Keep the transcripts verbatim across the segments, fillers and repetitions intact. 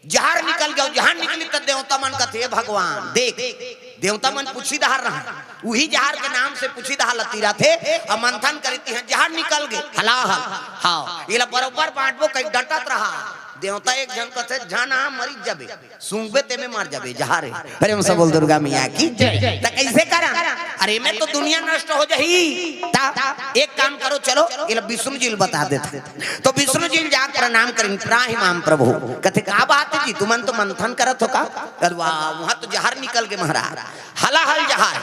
जहर निकल गयो। जहर निकली त देवता मन कथे, "हे भगवान, देख।" देवता मन पुछी डहर रहा, उही जहर के नाम से पुछी डहर ल तीरथे, अउ मंथन करी, तिहां जहर निकल गे, हलाहल। हाँ, एला बरोबर बांटबो कहि डटत रहा। देवता एक झन कथे, "झन आ, मरी जबे।" सूंघबे तेमे मर जाबे, जहर हे। प्रेम से बोल दुर्गा मैया की जय। त कइसे करा? अरे, एमे तो दुनिया नष्ट हो जाही। त एक काम करो, चलो, एला विष्णु जी ल बता देथन। तो विष्णु जी ल जाके प्रणाम करिन, "त्राहि माम प्रभु।" कथे, "का बात हे जी, तुमन तो मंथन करत हो का?" कथे, "वाह, उहां तो जहर निकल गे महाराज, हलाहल जहर।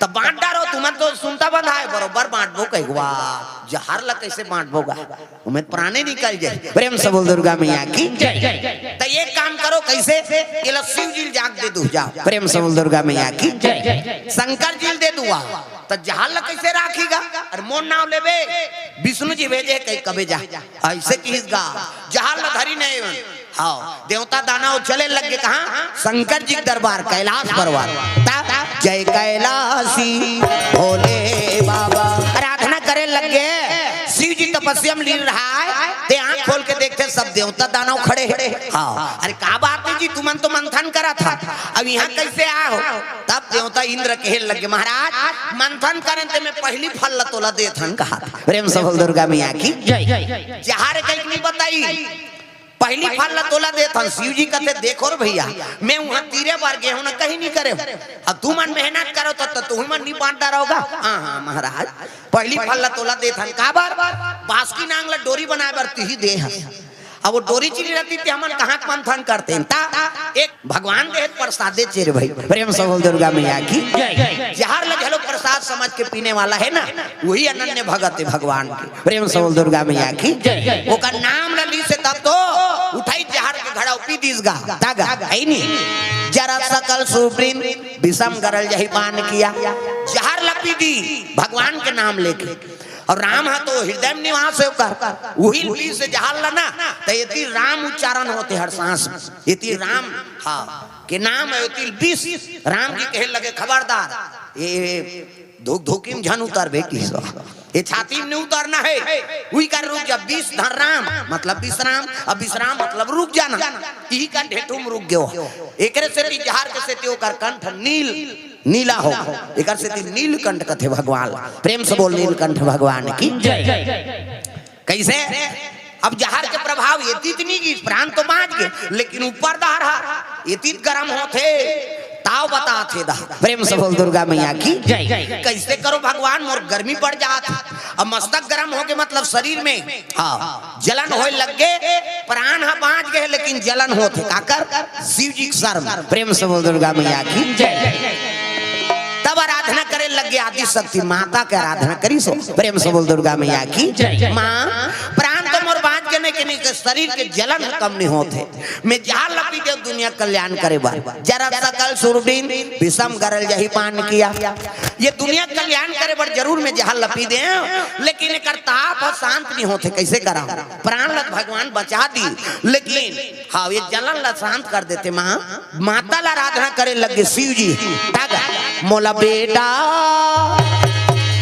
त बांट डारो, तुमन तो सुनता बंधा हे, बरोबर बांटबो कहि।" वाह, जहर ला कइसे बांटबो गा? ओमे प्राणे निकल जाही। प्रेम से बोल दुर्गा मैया की जय। त एक काम करो, कइसे? एला शिव जी ल जाके दे दू, जाओ। प्रेम से बोल दुर्गा मैया की जय। शंकर जी ल दे दू, आ। त जहर ला कइसे राखही गा? अरे मोर नांव लेबे, विष्णु जी भेजे कहि कबे जा। अइसे किहिस गा, जहर ला धरिन हे। हाँ, देवता दानव चले लग गे कहाँ? शंकर जी के दरबार, कैलाश पर्वत। त जय कैलाशी भोले बाबा। आराधना करे लग गे, शिव जी तपस्या में लीन रहा हे, ते आंख खोल के देखथे, सब देवता दानव खड़े हे। हाँ, अरे का बात हे जी, तुमन तो मंथन करत हा, अब इहां कइसे आए हो? तब देवता इंद्र कहे लग गे, "महाराज, मंथन करेन ते में पहिली फल ला तोला देथन," कहा। प्रेम से बोल दुर्गा मैया की जय। जहर कइके नइ बताई, पहिली फल ला तोला देथन। शिव जी कथे, "देखो रे भइया, मैं उहां तीरे बर गे हंव ना, कहीं नइ करे हंव। अब तुमन मेहनत करो त, त तुमन नइ बांट डारव गा।" "हाँ, हाँ महाराज, पहिली फल ला तोला देथन।" "काबर?" "बासुकी नांग ला डोरी बनाए बर तिही दे हस। अब ओ डोरी च नइ रहतिस ते हमन कहां के मंथन करतेन?" त एक भगवान दे हे त प्रसादे च रे भई। प्रेम से बोल दुर्गा मैया की जय। जहर ला घलो प्रसाद समझ के पीने वाला हे ना, उही अनन्य भगत हे भगवान के। प्रेम से बोल दुर्गा मैया की जय। ओकर नाम ल लीस हे तब तो उठाइस जहर के घड़ा अउ पी दीस गा, त गा, हे नी? "जरा सकल सुरवृंद, विषम गरल जहि पान किया।" जहर ला पी दीस भगवान के नाम लेके। अउ राम ह तो हृदय में निवास हे ओकर, उही ल पीस हे जहर ला ना, त एती राम उच्चारण होथे हर सांस में। एती राम, हाँ, के नाम हे, ओती ल विष। राम जी कहे लगे, "खबरदार, ए धुकधुकी में झन उतरबे," किहिस। "ए छाती में नइ उतरना हे।" उही कर रुक जा, विष धन राम, मतलब विश्राम, अब विश्राम मतलब रुक जाना। इही कर ढेठू में रुक गयो। एकरे सेती जहर के सेती ओकर कंठ नील, नीला हो, एकर सेती नीलकंठ कथे भगवान। प्रेम से बोल, नीलकंठ भगवान की जय। कइसे? अब जहर के प्रभाव एती त नइ गिस, प्राण तो बांच गे, लेकिन ऊपर डहर हा एती त गरम होथे, ताव बताथे डहर। प्रेम से बोल दुर्गा मैया की जय। कइसे करो भगवान, मोर गर्मी बढ़ जात हे। अब मस्तक गरम होगे, मतलब शरीर में, हाँ, जलन होय लग गे, प्राण ह बांच गे, लेकिन जलन होथे। काकर? शिव जी के शर्म। प्रेम से बोल दुर्गा मैया की जय। तब आराधना करे लग गे, आदि शक्ति माता के आराधना करिस। प्रेम से बोल दुर्गा मैया की जय। माँ, प्राण तो मोर बांच गे, लेकिन शरीर के जलन कम नइ होथे। मैं जहर ला पी देंव दुनिया कल्याण करे बर। जरा सकल सुरवृंद, विषम गरल जहि पान किया। ये दुनिया कल्याण करे बर जरूर मैं जहर ला पी देंव, लेकिन एकर ताप ह शांत नइ होथे। कइसे करंव? प्राण ला भगवान बचा दिस, लेकिन हाँ, ये जलन ला शांत कर देथे माँ। माता ला आराधना करे लग गे शिव जी। त गा, "मोला बेटा,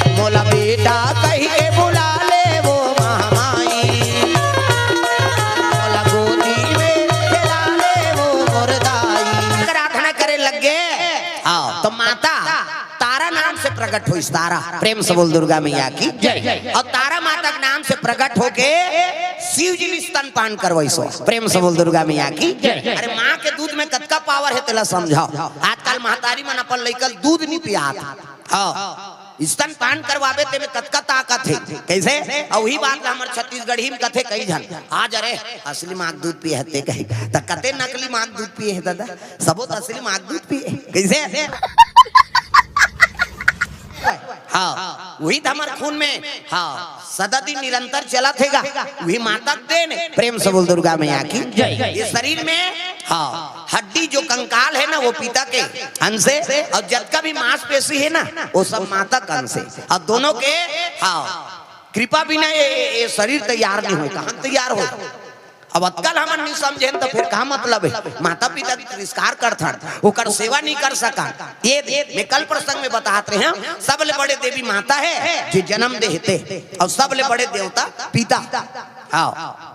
मोला बेटा कहि के बुला ले वो महामाई, मोला गोदी में खेला ले वो मोर दाई।" आराधना करे लग गे। हाँ, त माता तारा नाम से प्रकट होइस, तारा। प्रेम से बोल दुर्गा मैया की जय। अउ तारा माता के नाम से प्रकट होके शिव जी ल स्तनपान करवाइस। प्रेम से बोल दुर्गा मैया की जय। अरे माँ के दूध में कतका power हे तेला समझव। आजकल महतारी मन अपन लइका ल दूध नइ पियात। हाँ, स्तनपान करवाबे तेमे कतका ताकत हे। कइसे? अउ उही बात ला हमर छत्तीसगढ़ी में कथे कई झन, "आज अरे असली माँ के दूध पिए हे," ते कही, त कते नकली माँ के दूध पिए हे दादा, सबो त असली माँ के दूध पिए हे। कइसे? हाँ, उही त हमर खून में, हाँ, सदा दिन निरंतर चलत हे गा, उही माता के देन हे। प्रेम से बोल दुर्गा मैया की जय। ये शरीर में, हाँ, हड्डी जो कंकाल हे ना, वो पिता के अंश हे, अउ जतका भी मांसपेशी हे ना, वो सब माता के अंश हे। अउ दोनों के, हाँ, कृपा बिना ये, ये, ये शरीर तैयार नइ होय। कहाँ तैयार होय? अब अतका ल हमन नइ समझेन त फेर का मतलब हे? माता पिता के तिरस्कार करथन, ओकर सेवा नइ कर सकन। ये, ये मैं कल प्रसंग में बतात रहेंव, सबले बड़े देवी माता हे जे जनम दे हे ते, अउ सबले बड़े देवता पिता। हाँ।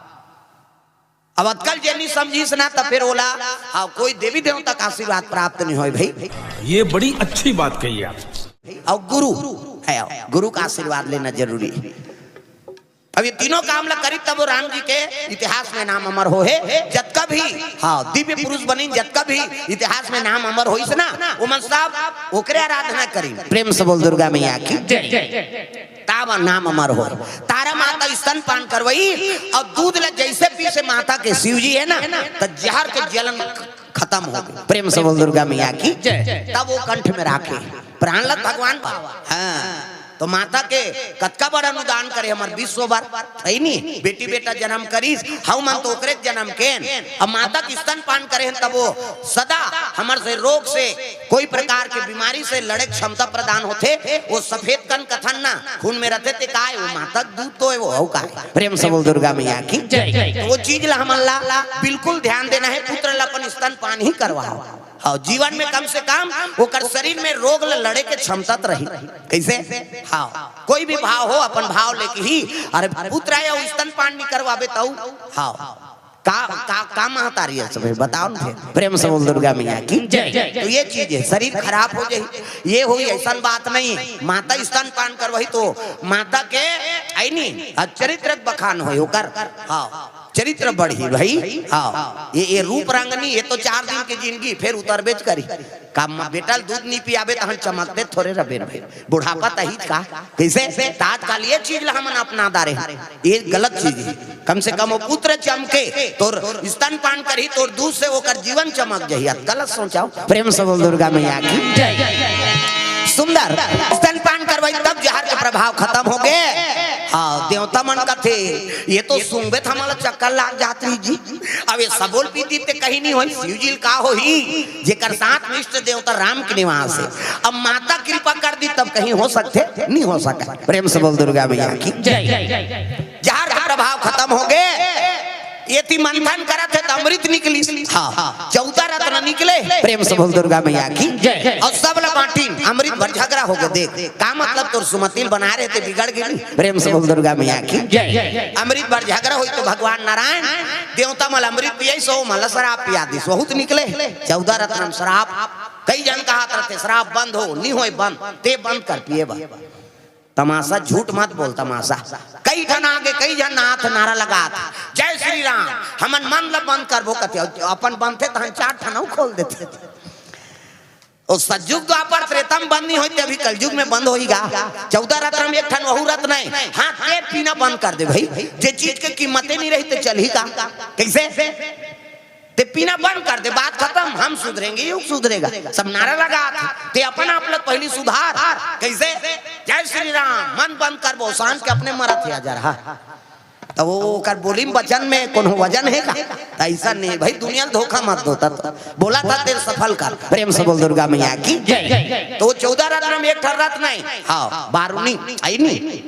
अब अतकल जे नहीं समझिस ना, त फिर ओला, हाँ, कोई देवी देवता का आशीर्वाद प्राप्त नहीं होय भाई। ये बड़ी अच्छी बात कही आप। और गुरु है, गुरु का आशीर्वाद लेना जरूरी है। अब ये तीनों काम ला करी, तब वो राम जी के इतिहास में नाम अमर हो है। जतका भी, हाँ, दिव्य पुरुष बनी, जतका भी इतिहास में नाम अमर होइस ना, वो मन सब ओकरे आराधना करी। प्रेम से बोल दुर्गा मैया की जय। तावा नाम अमर हो। तारा माता स्तनपान करवई और दूध ला जैसे पी से माता के, शिव जी है ना, तो जहर के जलन खत्म हो गई। प्रेम से बोल दुर्गा मैया की जय। तब वो कंठ में राखे, प्राण ला भगवान पावा। हाँ, तो माता के कतका बड़ अनुदान करे हमर विश्व भर, है नी? बेटी बेटा जन्म करीस, हऊ मन तो ओकरे जन्म केन। अब माता के स्तनपान करे हन, तब वो सदा हमर से रोग से, कोई प्रकार के बीमारी से लड़े के क्षमता प्रदान होथे। वो सफेद कन कथन ना, खून में रथे ते काय, वो माता के दूध तो है, वो हऊ काय। प्रेम से बोल दुर्गा मैया की जय। तो वो चीज ला हमन ला बिल्कुल ध्यान देना है, पुत्र ला अपन स्तनपान ही करवाओ। हाँ, जीवन में कम से कम ओकर शरीर में रोग ल लड़े के क्षमता त रही। कैसे? हाँ, कोई भी भाव हो, अपन भाव लेके ही। अरे पुत्र आया, स्तनपान नहीं करवाबे तऊ। हाँ, का का का महतारी है सब, बताओ ना फिर। प्रेम से बोल दुर्गा मैया की जय। तो ये चीज है, शरीर खराब हो जाए, ये हुई, ऐसा बात नहीं है। माता स्तनपान करवही तो माता के, आई नहीं, चरित्र बखान हो ओकर। हाँ, चरित्र बढ़ी भाई। हाँ, ये ये रूप रंगनी, ये तो चार दिन के जिंदगी, फिर उतरबेच करी। का म-, बेटा ल दूध नहीं पियाबे तहन चमकते थोरे रबे रबे। बुढ़ापा तही का। कैसे? तात्काल ये चीज ला हमन अपना दारे, ये गलत चीज है। कम से कम वो पुत्र चमके, तोर स्तनपान करी, तोर दूध से ओकर जीवन चमक जही। गलत सोचाओ। प्रेम से बोल दुर्गा मैया की जय। सुंदर स्तनपान करवाई, तब जहर के प्रभाव खत्म हो गए। हाँ, देवता मन कथे, ये तो सुनबे त हमला चक्कर लाग जात रही जी। अब ये सबोल पीती ते कहीं नहीं होई, शिव जी का होही, जेकर साथ में इष्ट देवता राम के निवास है। अब माता कृपा कर दी, तब कहीं हो सकते, नहीं हो सका। प्रेम से बोल दुर्गा मैया की जय। जहर का प्रभाव खत्म हो गए। ये थी मंथन करत है तो अमृत निकली। हाँ, चौदह रत्न निकले। प्रेम से बोल दुर्गा मैया की जय। और सब ला बांटी, अमृत भर झगड़ा हो गए। देख का मतलब, तोर सुमतिल बना रहे थे, बिगड़ गई। प्रेम से बोल दुर्गा मैया की जय। अमृत भर झगड़ा होई तो भगवान नारायण देवता मन ल अमृत पियाई, सो मन ल शराब पिया दिस, बहुत निकले। चौदह रत्न शराब। कई जन कहा करते शराब बंद हो, नहीं होए बंद, ते बंद कर पिए बा। तमाशा, झूठ मत बोल, तमाशा। कई ठन आगे, कई झन नाथ नारा लगात, जय श्री राम, हमन मन ल बंद करबो कथे, अपन बनथे तहन चार ठन अउ खोल देथे। ओ सतयुग द्वापर त्रेता में बंद नहीं होई, ते अभी कलयुग में बंद होई गा। चौदह रत्न में एक ठन वहू रत्न है। हाँ, ते पीना बंद कर दे भाई। जे चीज के कीमते नहीं रही, ते चलही का? कैसे? ते पीना बंद कर दे, बात खत्म। हम सुधरेंगे, युग सुधरेगा। सब नारा लगा, ते अपन आप लोग पहली सुधार। कैसे? जय श्री राम, मन बंद कर, वो शांत के अपने मरत है जरा। तो वो ओकर बोली में वचन में कोनो वजन है का? तो ऐसा नहीं भाई, दुनिया में धोखा मत दो। तब बोला था तेरे सफल कर। प्रेम से बोल दुर्गा मैया की जय। तो वो चौदह रत्न में एक ठन रत्न है। हाँ, बारूनी आई नहीं।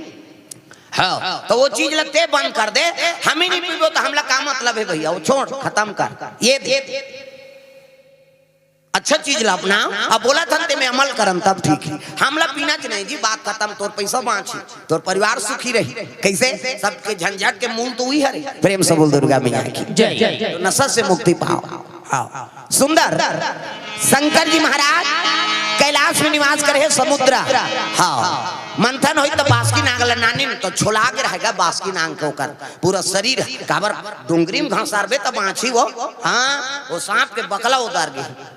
हाँ, तो वो चीज लगते बंद कर दे। हम ही नहीं पीबो तो हमला का मतलब है भैया, वो छोड़, खत्म कर। ये दे, अच्छा चीज ला अपना। अब बोला था ते में अमल करम तब ठीक है। हमला पीना च नहीं जी, बात खत्म। तोर पैसा बांची, तोर परिवार सुखी रही। कैसे? सबके झंझट के मूल तो वही हरे। प्रेम से बोल दुर्गा मैया की जय। तो नशा से मुक्ति पाओ। हाँ, सुंदर शंकर जी महाराज कैलाश में निवास करे है, समुद्र। हाँ, मंथन होई तो बासुकी नाग ला नानी तो छोला के रहेगा बासुकी नाग के ओकर पूरा शरीर। काबर डोंगरी में घसारबे तो बांची वो। हाँ, वो सांप के बकला उतार गई।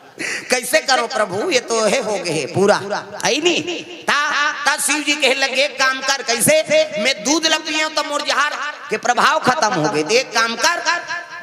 कैसे करो प्रभु, ये तो है हो गए पूरा, है नी? ता, ता शिव जी कहे लगे, "एक काम कर, कैसे? मैं दूध ल पियो तो मोर जहर के प्रभाव खत्म हो गए। एक काम कर,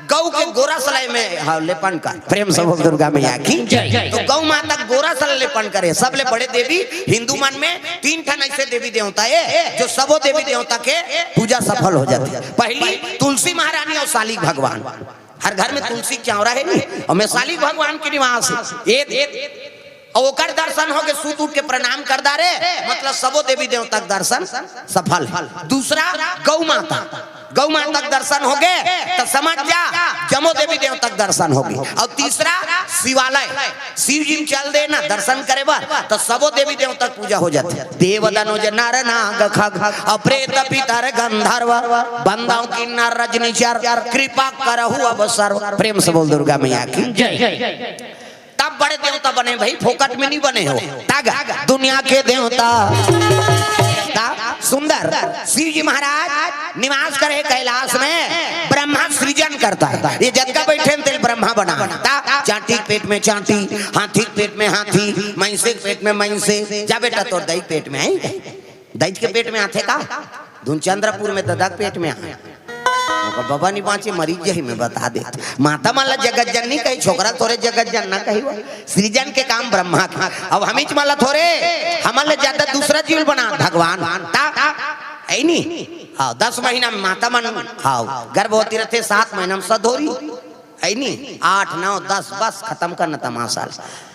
गऊ के गोरस ला एमे, हाँ, लेपन कर।" प्रेम से बोल दुर्गा मैया की जय। तो गऊ माता के गोरस ला लेपन करे। सबले बड़े देवी हिंदू मन में तीन ठन ऐसे देवी देवता है जो सबो देवी देवता के पूजा सफल हो जाती है। पहली तुलसी महारानी और सालिक भगवान। हर घर में तुलसी चौरा है नहीं, और में सालिक भगवान के निवास है। ये, ये, और ओकर दर्शन हो के सूत उठ के प्रणाम कर डारे, मतलब सबो देवी देवता के दर्शन सफल है। दूसरा गौ माता, गौ माता के दर्शन हो गए तो समझ जा जमो देवी देवता के दर्शन हो गए। और तीसरा शिवालय, शिव जी में चल देना दर्शन करे बर, तो सबो देवी देवता के पूजा हो जाथे। देव दनुज नर नाग खग, अप्रेत पितर गंधर्व, बंदाओं की नर रजनी चर, कृपा करहु अब सर्व। प्रेम से बोल दुर्गा मैया की। जय। तब बड़े देवता बने भाई, फोकट में नहीं बने हो। तग दुनिया के देवता। ता सुंदर शिव जी महाराज निवास करे कैलाश में, ब्रह्मा सृजन करता है। ये जतका बैठे हैं, तेल ब्रह्मा बना। ता चांटी के पेट में चांटी, हाथी के पेट में हाथी, मैंसे के पेट में मैंसे। जा बेटा, तोर दई के पेट में है, दई के पेट में आथे का? धुन चंद्रपुर में ददा के पेट में आ। ओकर बाबा नहीं बाँचे, मरीज यही में बता दे। माता मन ला जगत जननी कही, छोकरा थोरे जगत जनना कही। वो सृजन के काम ब्रह्मा के। अब हमीच मन ला थोरे, हमन ले ज्यादा दूसरा जीव बना भगवान। ता, है नी? हाँ, दस महीना में माता मन, हाँ, गर्भवती रहते, सात महीना में सधोरी, है नी? आठ, नौ, दस, बस खत्म करना तमाशा।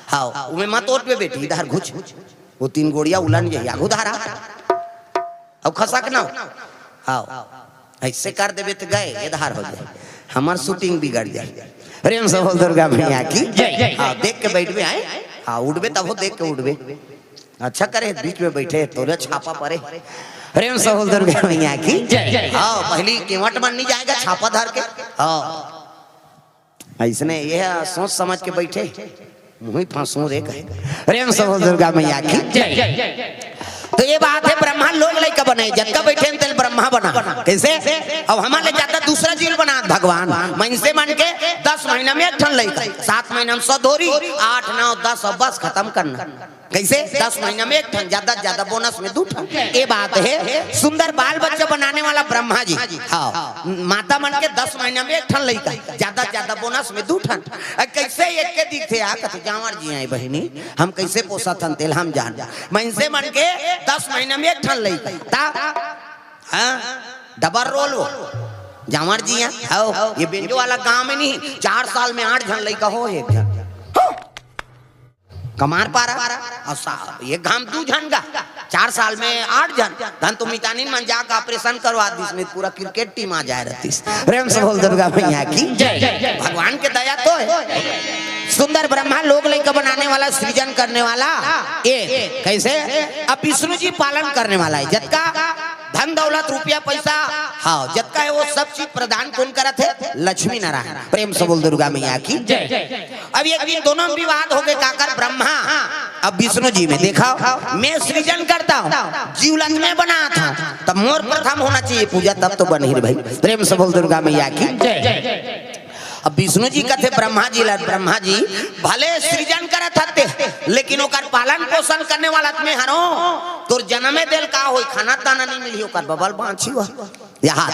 हाँ, उमे मत ओटबे बेटी, इधर घुच। वो तीन गोड़िया उलन यही आगू धारा। अउ खसक ना हो। हाँ, ऐसे कर देबे तो गए, ये धार हो जाए, हमार शूटिंग बिगड़ जाए। प्रेम से बोल दुर्गा मैया की। जय। हाँ, देख के बैठबे, आए। हाँ, उठबे तब हो, देख के उठबे। अच्छा करे बीच में बैठे, तोरे छापा परे। प्रेम से बोल दुर्गा मैया की। जय। हाँ, पहली केवट मन नहीं जाएगा छापा धर के। हाँ, ऐसने ये सोच समझ के बैठे, मुँह फांसू रे कहे। प्रेम से बोल दुर्गा मैया की। जय। तो ये बात है, ब्रह्मा लोग लइका बने, जतका बैठे हैं, तेल ब्रह्मा बना। कैसे? अब हमन ले ज्यादा दूसरा जीव बना भगवान। मनसे मन के दस महीना में एक ठन लइका, सात महीना में सधोरी, आठ, नौ, दस, अब बस खत्म करना। कैसे? दस महीना में एक ठन, ज्यादा से ज्यादा बोनस में दू ठन। ये बात है, सुंदर बाल बच्चा बनाने वाला ब्रह्मा जी। हाँ, माता मन के दस महीना में एक ठन लइका, ज्यादा से ज्यादा बोनस में दू ठन। अ, कैसे एक के दिखथे आ, कथे, "जांवर जी आए बहिनी, हम कैसे पोसत हन, तेल हम जान।" मनसे मन के दस महीना में एक ठन लइका। ता, हाँ, डबल रोल हो। जांवर जी हैं, हो, ये बेंजो वाला गांव में नहीं, चार साल में आठ झन लइका हो, एक झन। कमार पारा, अउ सा-, एक घाम दू झन गा, चार साल में आठ झन, धन तो मितानिन मन जाके ऑपरेशन करवा दिस, नहीं पूरा क्रिकेट टीम आ जाए रहतीस। प्रेम से बोल दुर्गा मैया की। जय। भगवान के दया तो है। सुंदर ब्रह्मा लोग लइका बनाने वाला, सृजन करने वाला, ये कैसे? अब विष्णु जी पालन करने वाला है, जतका धन दौलत रुपया पैसा, हाँ, जतका है वो सब चीज प्रदान कौन करत है? लक्ष्मी नारायण। प्रेम से बोल दुर्गा मैया की। जय। अब एक दिन दोनों में विवाद हो गए, काकर ब्रह्मा अब विष्णु जी में, देखा, मैं सृजन करता हूँ, जीवलत में बनात हूँ, तब मोर प्रथम होना चाहिए पूजा, तब तो बनही रे भाई। प्रेम से बोल दुर्गा मैया की। जय। अब विष्णु जी कथे ब्रह्मा जी ला, "ब्रह्मा जी, भले सृजन करत हते, लेकिन ओकर पालन पोषण करने वाला त मैं हरों, तोर जनमे देल का होई, खाना दाना नहीं मिली, ओकर बबल बाँची हुआ।" यहाँ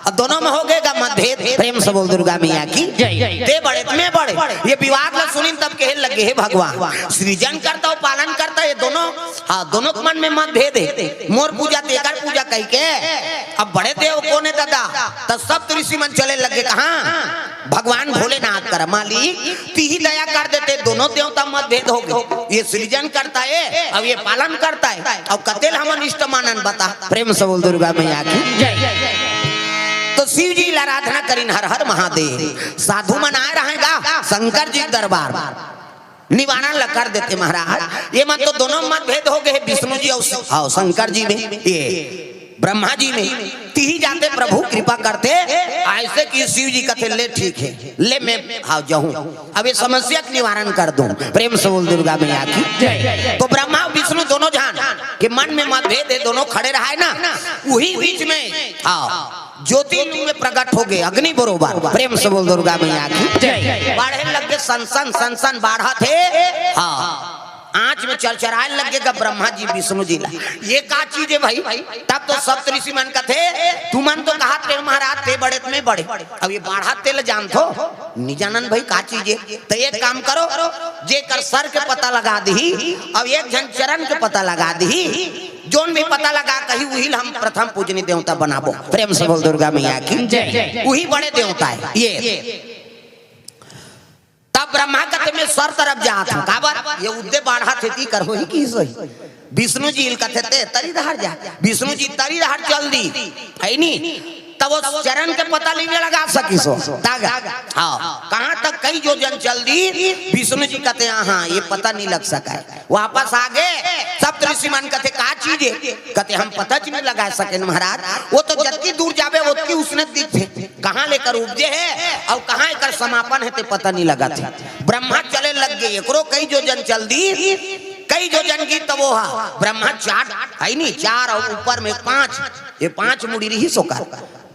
अब दोनों में हो गएगा मतभेद। प्रेम से बोल दुर्गा मैया की। जय। ते बड़े, मैं बड़े। ये विवाद ला सुनिन तब कहे लगे, "हे भगवान, सृजन करता हूँ, पालन करता, ये दोनों, हाँ, दोनों के मन में मतभेद है, मोर पूजा तेकर पूजा कही के।" अब बड़े देव कौन है दादा? तब सब ऋषि मन चले लगे, कहाँ? भगवान भोलेनाथ करा, "मालिक, तिही दया कर देते, दोनों देवता मतभेद हो गए, ये सृजन करता है, अब ये पालन करता है, अब कतेल हमन इष्ट मानन बता।" प्रेम से बोल दुर्गा मैया की। जय। तो शिव जी ला आराधना करिन, "हर हर महादेव।" साधु मन आए रहेगा शंकर जी के दरबार, निवारण ला कर देते महाराज। ये मन तो दोनों मतभेद हो गए, विष्णु जी और, हाँ, शंकर जी में, ये ब्रह्मा जी में, तिही जाते प्रभु कृपा करते, ऐसे कि शिव जी कथे, "ले ठीक है, ले मैं, हाँ, जाऊं।" अब ये समस्या का निवारण कर दूं। प्रेम से बोल दुर्गा मैया की। जय। तो ब्रह्मा विष्णु दोनों जान के मन में मतभेद है, दोनों खड़े रहा है ना, वही बीच में, हाँ, ज्योतिर्लिंग में प्रकट हो गए अग्नि बरोबर। प्रेम से बोल दुर्गा मैया की। जय। बाढ़े लग गए, सन सन सन सन बाढ़ा थे। हाँ, आँच में चरचराए लग गए ब्रह्मा जी विष्णु जी ला। ये का चीज है भाई? तब तो सप्त ऋषि मन कथे, "तुमन तो कहा थे महाराज, ते बड़े त मैं बड़े।" अब ये बाढ़ा तेल जान थो, नहीं जानन भाई का चीज है। तो एक काम करो, जेकर सर के पता लगा दही, अब एक झन चरण के पता लगा दही, जोन भी पता लगा कही, वही ला हम प्रथम पूजनी देवता बनाबो। प्रेम से बोल दुर्गा मैया की। जय। वही बड़े देवता है ये। तब ब्रह्मा कथे, "मैं सर तरफ जात हूँ।" काबर? ये उद्दे बाढ़ा थे, ती कर होही की सोही। विष्णु जी ल कथे, "ते तरी धार जा।" विष्णु जी तरी धार चल दी, है नी? तब वो चरण के पता नहीं लगा सकी सो। तागा। हाँ। कहाँ तक कई जो जन चल दी, विष्णु जी कथे, "हाँ, ये पता नहीं लग सका है।" वापस आ गए, सब ऋषि मन कथे, "का चीज है?" कथे, "हम पता च नहीं लगा सके महाराज, वो तो जतकी दूर जाबे, ओतकी उसने दिखथे, कहाँ ले एकर उपजे है अउ कहाँ एकर समापन है, ते पता नहीं लगा थे।" ब्रह्मा चले लग गए, एकरो कई जो जन चल दी, कई जो जन गी तब वो हा, ब्रह्मा चार, है नहीं, चार अउ ऊपर में पाँच, ये पाँच मुड़ी रही सो का।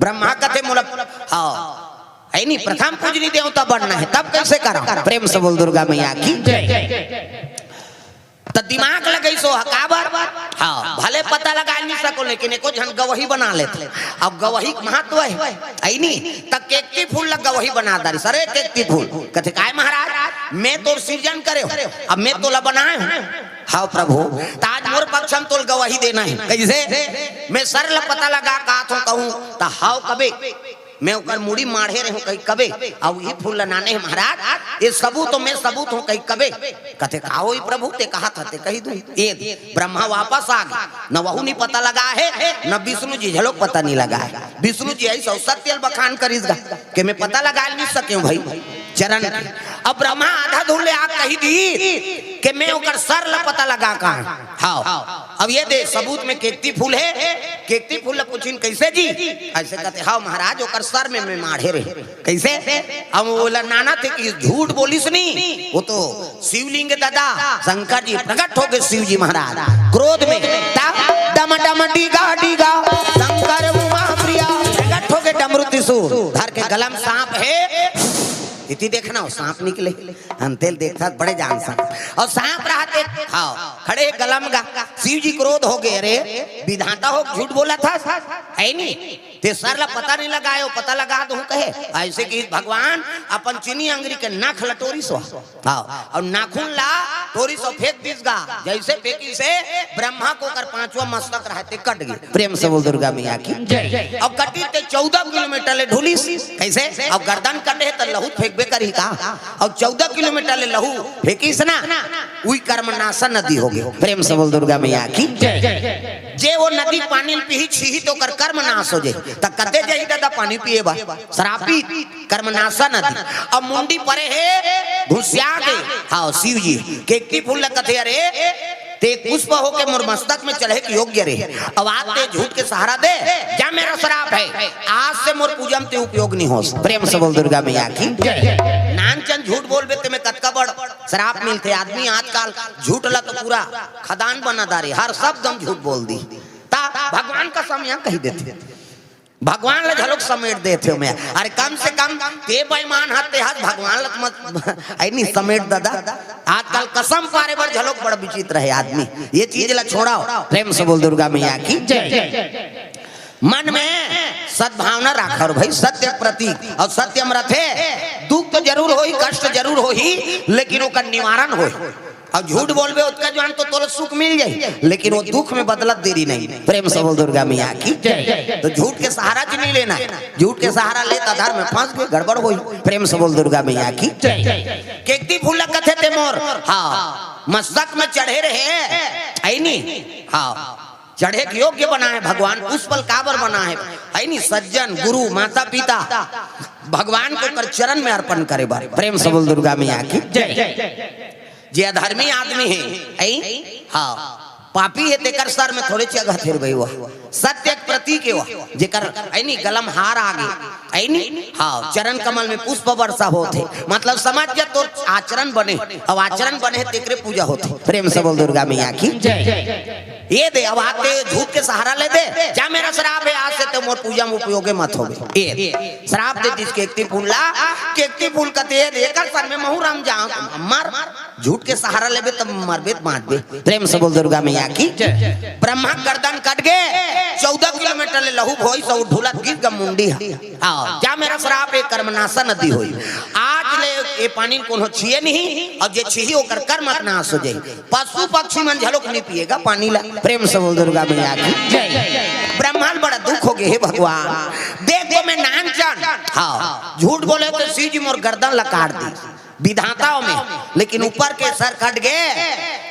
ब्रह्मा कथे, "मोला, हाँ, है नहीं, प्रथम पूजनी देवता बनना है, तब कैसे करा?" प्रेम से बोल दुर्गा मैया की। त दिमाग लगई सो ह, काबर? हाँ, भले पता लगा नहीं सको, लेकिन एको झन गवही बना लेथे। अब गवही के महत्व है, है नी? त केकती फूल ला गवही बना डारिस। "अरे केकती फूल," कथे, "काय महाराज, मैं तोर सिरजन करे हूँ, अब मैं तोला बनाए हूँ।" "हाँ प्रभु, त आज मोर पक्ष में तोल गवही देना है।" "कैसे?" "मैं सर ला पता लगा का तो कहूँ, त हाव कबे, मैं ओकर मुड़ी माढ़े रहे हूँ कही कबे, अउ ई फूल ला नाने हे महाराज, ये सबूत हो, मैं सबूत हूँ कही कबे।" कथे, "का होई प्रभु, ते कहा था, ते कही दूँ।" ये ब्रह्मा वापस आ गए, न वहू नहीं पता लगा है, न विष्णु जी झलोक पता नहीं लगा है। विष्णु जी ऐसा सत्य बखान करिस गा, कि मैं पता लगा नहीं सके हूँ भाई चरण के। अब ब्रह्मा आधा धुन ले आ कही दी कि मैं ओकर सर ला पता लगा का है। हाँ, अब ये दे सबूत में केकती फूल है, केकती फूल ला पूछिन, "कैसे जी?" ऐसे कथे, "हाँ महाराज, ओकर सर में मैं माढ़े रहे।" "कैसे?" "हम ओला नाना थे कि झूठ बोलिस नी, वो तो शिवलिंग दादा शंकर जी प्रकट हो गए, शिव जी महाराज क्रोध में, ता डम डम डीगा डीगा शंकर उमा प्रिया प्रकट हो गए, डमरू त्रिशूल धर के गलम सांप है।" इति देखना हो, सांप निकले, हम तेल देखता बड़े जान सांप, और सांप रहते, हाँ, खड़े गलम गा, शिव जी क्रोध हो गए, "अरे विधाता हो, झूठ बोला था, है नी, ते सर ला पता नहीं लगायो, पता लगा दो," कहे। ऐसे कि भगवान अपन चीनी अंगरी के नाख लटोरी सो, हाँ, और नाखून ला टोरी सो फेंक दिस गा। जैसे फेंकी से ब्रह्मा को कर पांचवा मस्तक रहते कट गए। प्रेम से बोल दुर्गा मैया की। जय। अब कटी ते चौदह किलोमीटर ले ढुलिस। कैसे? अब गर्दन कटे त लहू फेंकबे करी का? अब चौदह किलोमीटर ले लहू फेंकिस ना, उई कर्मनाशा नदी हो गई। प्रेम से बोल दुर्गा मैया की। जय। जे वो नदी पानी पीही छीही तो ओकर कर्म नाश हो जाए। त कते जाही दादा पानी पिए बर? श्रापित कर्मनाशा नदी। अब मुंडी परे हे, घुसिया गए। हाँ, शिव जी केकती फूल ला कथे, "अरे ते पुष्प होके मोर मस्तक में चढ़े के योग्य रहे, अब आज ते झूठ के सहारा दे, जा मेरा श्राप है, आज से मोर पूजा में ते उपयोग नहीं हो।" प्रेम से बोल दुर्गा मैया की। नानचन झूठ बोलबे ते में कतका बड़ श्राप मिलथे। आदमी आजकल झूठ ला तो पूरा खदान बना डारे, हर शब्द हम झूठ बोल दी। ता भगवान का समय कही देथे, भगवान ला झलोक समेट देथे ओमे। अरे कम से कम ते बेईमान हस ते हस, भगवान ला त मत, है नी, समेट दादा। आजकल कसम पारे बर झलोक बड़ विचित्र है आदमी। ये चीज ला छोड़ाओ। प्रेम से बोल दुर्गा मैया की। जय। मन में सद्भावना राखो भाई, सत्य प्रतीक और सत्यम रथे। दुख तो जरूर होही, कष्ट जरूर होही, लेकिन ओकर निवारण होही। और झूठ बोलबे ओतका जुआन तो तोला सुख मिल जाही, लेकिन वो दुख में बदलत देरी नहीं। प्रेम से बोल दुर्गा मैया की। जय। तो झूठ के सहारा च नहीं लेना है, झूठ के सहारा ले त अधर में फंस गए, गड़बड़ होही। प्रेम से बोल दुर्गा मैया की। जय। केकती फूल ला कथे ते मोर, हाँ, मस्तक में चढ़े रहे, है नी? हाँ, चढ़े के योग्य बना है भगवान, पुष्प ला काबर बना है, है नी? सज्जन, गुरु, माता पिता, भगवान को कर चरण में अर्पण करे बर। प्रेम से बोल दुर्गा मैया की। जय। जे अधर्मी आदमी है, है? हाँ, पापी है, तेकर सर में थोड़े चघत हे भाई, वो सत्य के प्रतीक है, वो जेकर, है नी, गलम हार आ गए, है नी? हाँ, चरण कमल में पुष्प वर्षा होत है, मतलब समझ जा तोर आचरण बने, अब आचरण बने है, तेकरे पूजा होत है। प्रेम से बोल दुर्गा मैया की। जय। ये दे, अब आते झूठ के सहारा ले दे, जा मेरा श्राप है, आज से तो मोर पूजा में उपयोगे मत होगे। ये श्राप दे दिस केकती फूल ला, केकती फूल कथे, ये दे, एकर सर में महू रम जाऊं, मर। झूठ के सहारा लेबे तब मरबे त बांचबे। प्रेम से बोल दुर्गा मैया की। जय। ब्रह्मा गर्दन कट गए, चौदह किलोमीटर ले लहू भोई सौ ढुलत गिर ग मुंडी है। हाँ, जा मेरा श्राप है, कर्मनाशा नदी होई। आज ले ये पानी कोनो छिए नहीं, और जे छिही ओकर कर्म नाश हो जाए। पशु पक्षी मन झलोक नहीं पिएगा पानी ला। प्रेम से बोल दुर्गा मैया की। जय। ब्रह्मा ल बड़ा दुख हो गए, हे भगवान, देख तो मैं नानचन, हाँ, झूठ बोले तो शिव जी मोर गर्दन ला काट दी, विधाताओं में, लेकिन ऊपर के सर कट गए,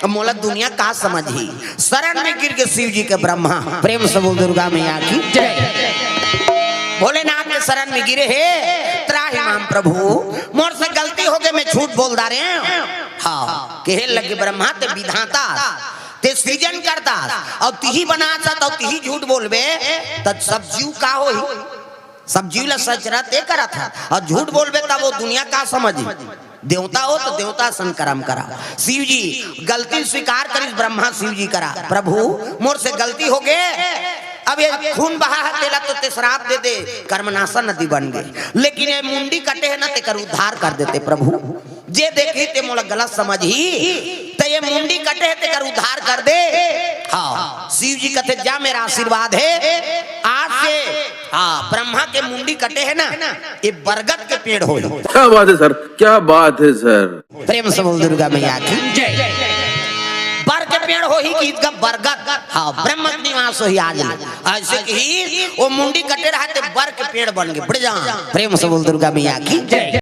अब मोला दुनिया का समझही। शरण में गिर गए शिव जी के ब्रह्मा। प्रेम से बोल दुर्गा मैया की। जय। भोलेनाथ के शरण में गिरे हे, त्राहि माम प्रभु, मोर से गलती हो गए झूठ बोल डारे। हाँ, कहे लगे ब्रह्मा ते विधाता, ते सृजन करता, अउ तिही बनाता, अउ तिही झूठ बोलबे, त सब जीव का होही? सब जीव ला सचरा ते करत हे, अउ झूठ बोलबे, तब वो दुनिया का समझी? देवता हो त देवता सन करम करा। शिव जी गलती स्वीकार करिस, ब्रह्मा शिव जी करा, "प्रभु, मोर से गलती हो गे, अब ये खून बहा हे, तेला तो ते श्राप दे दे, कर्मनाशा नदी बन गे, लेकिन ये मुंडी कटे हे ना, तेकर उद्धार कर देते प्रभु। जे देखही ते मोला गलत समझही, त ये मुंडी कटे हे, तेकर उद्धार कर दे।" हाँ, शिव जी कथे, "जा, मेरा आशीर्वाद हे, आज से, हाँ, ब्रह्मा के मुंडी कटे हे ना, ये बरगद के पेड़ होही।" क्या बात है सर, क्या बात है सर। प्रेम से बोल दुर्गा मैया की जय। बर के पेड़ होही कि इसका बरगद, हाँ, ब्रह्म निवास होही आज ले। अइसे कि वो मुंडी कटे रहा ते बर के पेड़ बन गे, बढ़ जा। प्रेम से बोल दुर्गा मैया की जय।